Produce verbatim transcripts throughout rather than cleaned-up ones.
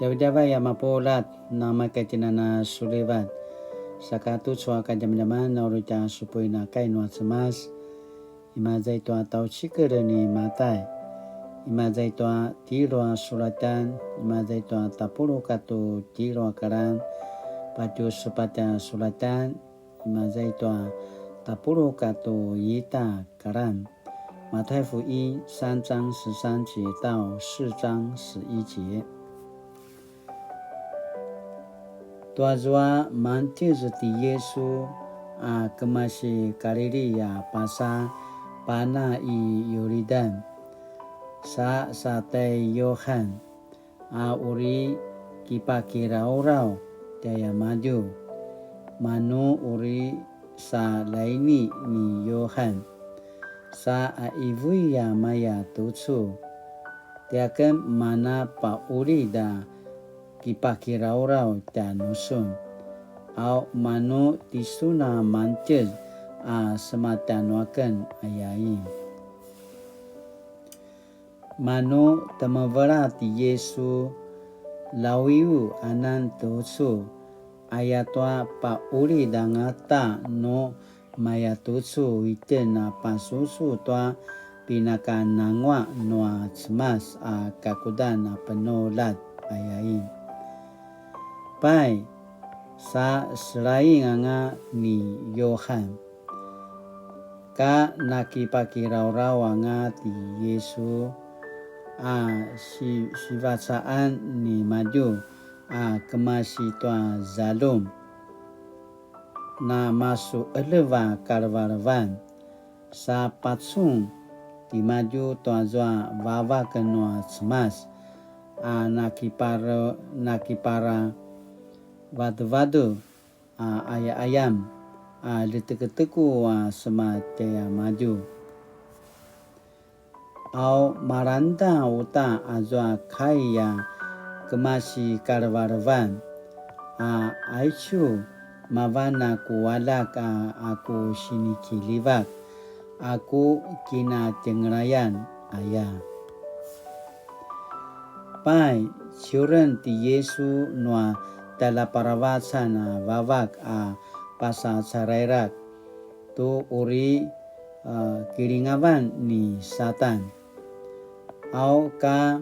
Djavadjavay a mapuljat, namaka tjinana sulivat. Saka tucu a kadjamadjaman, na uri tja supuin a kai nua Cemas. Imaza i tua tjaucikel ni Matai. Imaza i tua tjelu a sulatjan. Imaza i tua tapuluq katua tjelu a karan. Patje sepatj a sulatjan. Imaza i tua tapuluq katua ita karan. 馬太福音三章十三節到四章十一節。 Tuazua mangtjez ti Yisu a kemasi Kalili a pasa pana i Yuridan, sa sa tai Yuhan, a uri kipakirauraw tjaiamadju, manu uri sa laini ni Yuhan, sa a ivui a maya tucu, tiaken mana paqulid a kipakirauraw tjanusun, au manu tisun a mangtjez a sema tjanuaken, ayain. Manu temevela ti Yisu, lawiu anan tucu, ayatua paqulid angata nu maya tucu itjen a pasusu tua pinakanangua nua Cemas a kakudan a penuljat, ayain. Pai, sa selaing anga ni Yuhan, ka nakipakirauraw anga ti Yisu a si-, sivacaan nimadju a kemasi tua zaljum, na masuqelev a kalevelevan, sa pacun timadju tuazua vavak nua Cemas, a nakipare-, nakipara vadevadev a aya'ayam a ljeteketeku a sema tjaiamadju. Au malangda uta azua kai a kemasi kalevelevan, a aicu mavan a ku aljak a, a ku sinikiljivak, a ku kinatjengelayan, aya. Pai, ciuren ti Yisu nua tjaljaparavacan a vavak a pasacarairaq, tu uri, a, kilingavan ni Satan. Au ka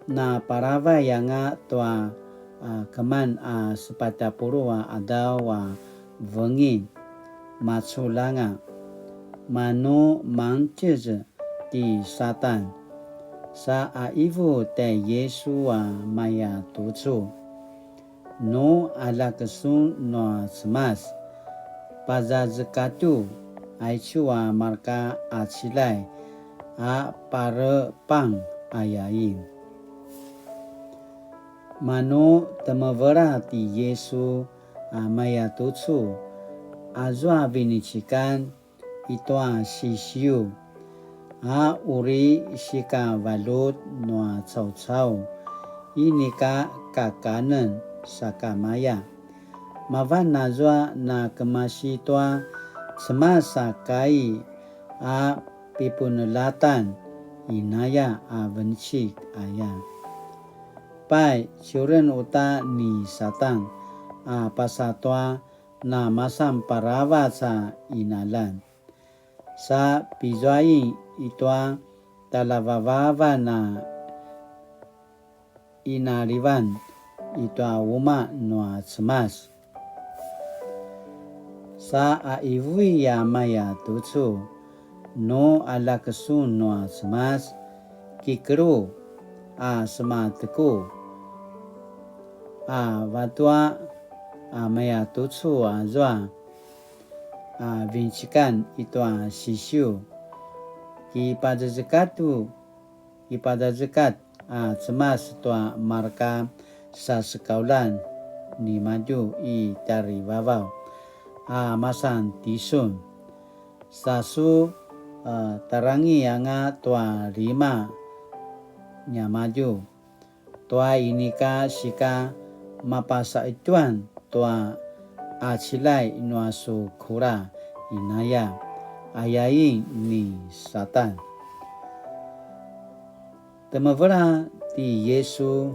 naparavay anga tua, a, keman a sepatj a puluq a qadaw a vengin, maculj anga, manu mangtjez ti Satan, sa a ivu tjai Yisu a maya tucu. Nu aljak sun nua Cemas, pazazekatju aicu a marka qaciljay a parepang, ayain. Manu temevela ti Yisu a maya tucu, azua vinecikan i tua sisiu, a uri sikavaljut nua caucau, inika kakanen sakamaya. Mavan azua na kemasi tua Cemas a kai a pipuneljatan, inaya a venecik, aya. Pai, ciuren uta ni Satan a pasa tua na masan paravac a qinaljan, sa pizuain i tua tjaljavavavan a qinaljivan i tua umaq nua Cemas. Sa a ivui a maya tucu, nu aljak sun nua Cemas, kikelu a sema teku, a vatua a maya tucu azua a vinecikan i tua sisiu, kipazazekatju, kipazazekatj a Cemas tua marka sasekauljan nimadju i tjarivavaw a masan tisun. Sa su, a, tarangi anga tua lima niamadju, tua inika sika mapasaqetjuan tua qaciljay nua su kula, inaya, ayain ni Satan. Temevela ti Yisu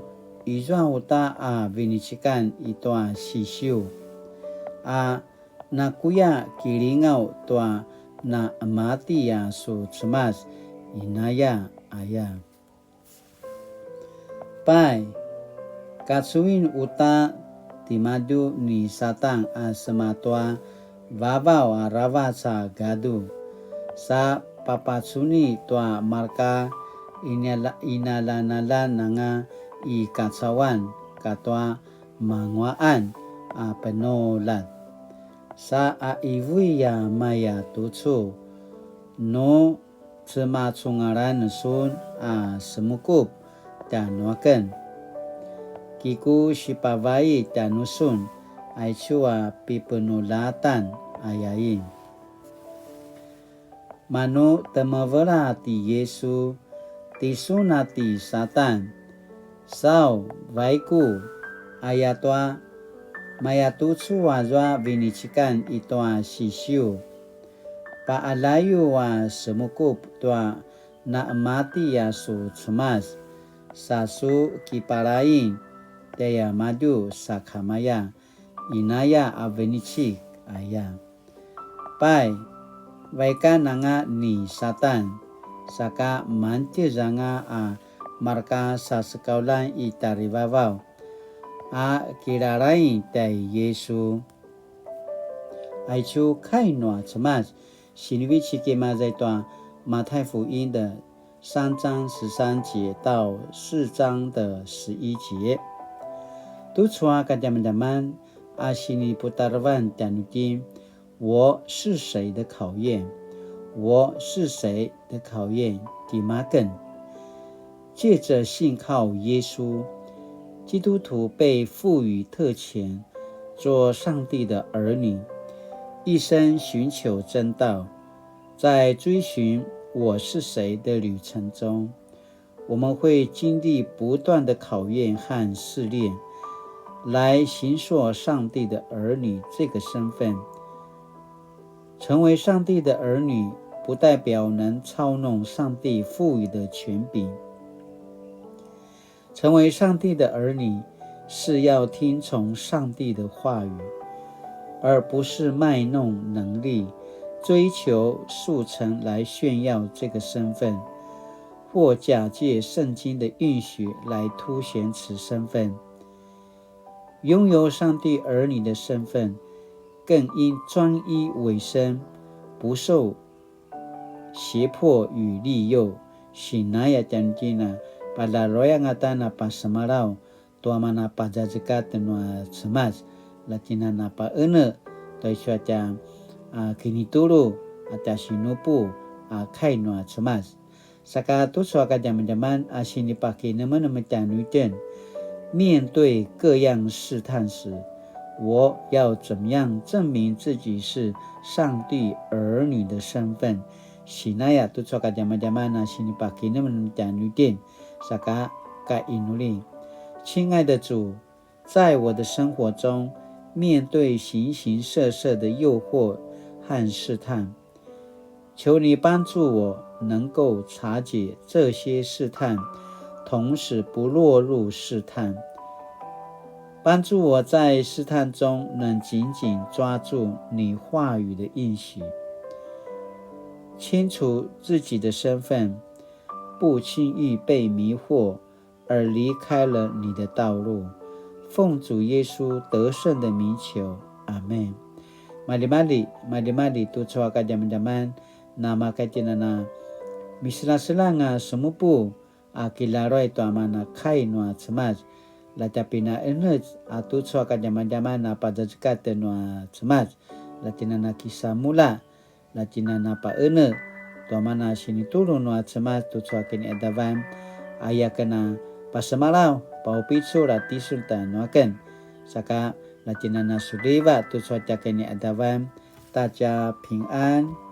izua uta a vinecikan i tua sisiu, a nakuya kilingaw tua na emati a su Cemas, inaya aya. Pai, kacuin uta timadju ni Satan a sema tua vavaw aravac a gadu, sa papacuni tua marka inala-, inalanalan anga i kacauan katua manguaqan a penuljat. Sa a ivui a maya tucu, nu cemacungalan sun a semukup tjanuaken, kiku sipavai tjanusun, aicu a pipenuljatan ayain. Manu temevela ti Yesu, tisun a ti Satan, sau, vaiku, ayatua, mayatucu azua vinecikan i tua sisiu. Paqaljayu a semukup tua na emati a su Cemas, sa su kipalaing tjaimadju sakamaya, inaya a venecik aya. Pai, vaikan anga ni Satan, saka mantjez anga a marka sasekauljan i tjarivavaw, a kilalaing tjai Yesu. Aicu kai nua Cemas, sinivecik imaza i tua 馬太福音的三章十三節到四章的十一節. Tucu a kadjamadjaman a siniputarevan tjanuitjen, 我是誰的考驗？我是誰的考驗？Timaken. 借着信靠耶稣，基督徒被赋予特权，做上帝的儿女，一生寻求真道。在追寻我是谁的旅程中，我们会经历不断的考验和试炼，来形塑上帝的儿女这个身份。成为上帝的儿女，不代表能操弄上帝赋予的权柄。成为上帝的儿女，是要听从上帝的话语，而不是卖弄能力，追求速成来炫耀这个身份，或假借圣经的应许来凸显此身份。 拥有上帝儿女的身份，更应专一委身，不受胁迫与利诱。Sinaya tjanuitjen a, palaluay angata na pasemalaw tua mana pazazekatj nua Cemas, la tjinana paene tua icu a tja, a, kinitulu a tja sinupu a kai nua Cemas. Saka tucu a kadjamadjaman a sinipakinemenem tjanuitjen, 面对各样试探时，我要怎么样证明自己是上帝儿女的身份？Sinaya tucu a kadjamadjaman a sinipakinemenem tjanuitjen, saka kainuli. 亲爱的主，在我的生活中，面对形形色色的诱惑和试探，求你帮助我能够察觉这些试探，同时不落入试探。帮助我在试探中能紧紧抓住你话语的应许，清楚自己的身份，不轻易被迷惑， 而离开了你的道路。奉主耶稣得胜的名求，阿们。Maljimalji, maljimalji tucu a kadjamadjaman, na maka tjinana miselaselang a semupu a kilaruay tua mana kai nua Cemas. La tja pinaenec a tucu a kadjamadjaman a pazazekatj nua Cemas. La tjinana kisamulja, la tjinana paene tua mana sinitulu nua Cemas tucu a kiniqadavan, aya ken a pasemalaw, paupicul a tisun tjanuaken. Saka la tjinana suliva tucu a tja kiniqadavan, ta tja pingan.